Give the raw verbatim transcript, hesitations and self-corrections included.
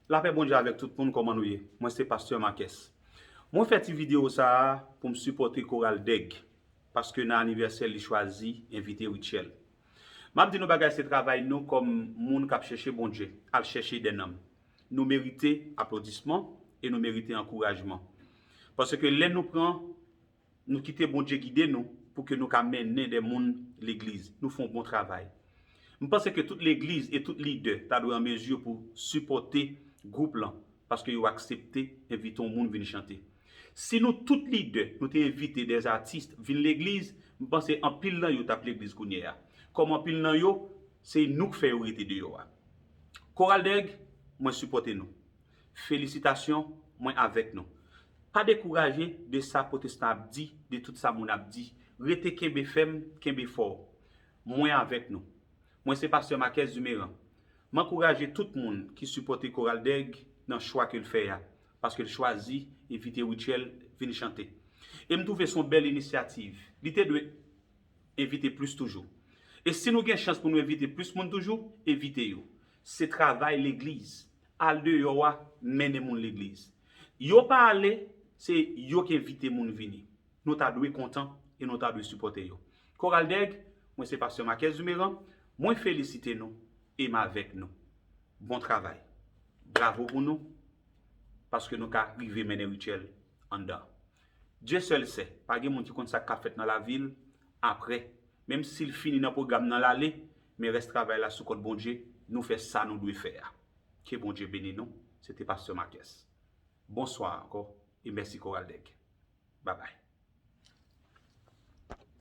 Lapè Bondye avèk tout moun, kòman nou ye? Mwen se Pastè Marques. Mwen fè ti videyo sa a pou m sipòte Koral Dèg, paske nan anivèsè li chwazi envite Rutshelle. M ap di nou bagay, se travay nou kòm moun k ap chèche Bondye, al chèche dè nanm. Nou merite aplodisman e nou merite ankourajman. Paske lè nou pran, nou kite Bondye gide nou pou ke nou ka mennen dè moun legliz, nou fè yon bon travay. M panse ke tout legliz e tout lidè ta dwe an mezi pou sipòte gwoup lan, paske yo aksepte envite yon moun vin chante. Si nou tout lidè, nou te envite dè atis vin legliz, m panse anpil nan yo t ap legliz kounye a. Kòm anpil nan yo, se nou k fè yo rete deyò a. Koral Dèg, mwen sipòte nou. Felisitasyon, mwen avèk nou. Pa dekouraje de sa pwotestan ap di, de tout sa moun ap di. Rete kenbe fèm, kenbe fò. Mwen avèk nou. Mwen se Pastè Marques Dumeran. M ankouraje tout moun ki sipòte Koral Dèg nan chwa ke l fè a, paske l chwazi envite Rutshelle vin chante. E m twouve se yon bèl inisyativ. Li te dwe envite plis toujou. E si nou gen chans pou nou envite plis moun toujou, envite yo. Se travay legliz. Al deyò a, mennen moun legliz. Yo pa ale, se yo ki envite moun vini. Nou ta dwe kontan e nou ta dwe sipòte yo. Koral Dèg, mwen se Pastè Marques Dumeran, mwen felisite nou e m avèk nou. Bon travay. Bravo pou nou, paske nou ka rive mennen Rutshelle anndan. Dieu seul sait, pa gen moun ki konn sa k ap fèt nan lavi l apre. Menm si l fini nan pwogram nan l ale, men rès travay la sou kont Bondye, nou fè sa nou dwe fè a. Ke Bondye beni nou. Se te Pastè Marques. Bonswa ankò e mèsi Koral Dèg. Babay.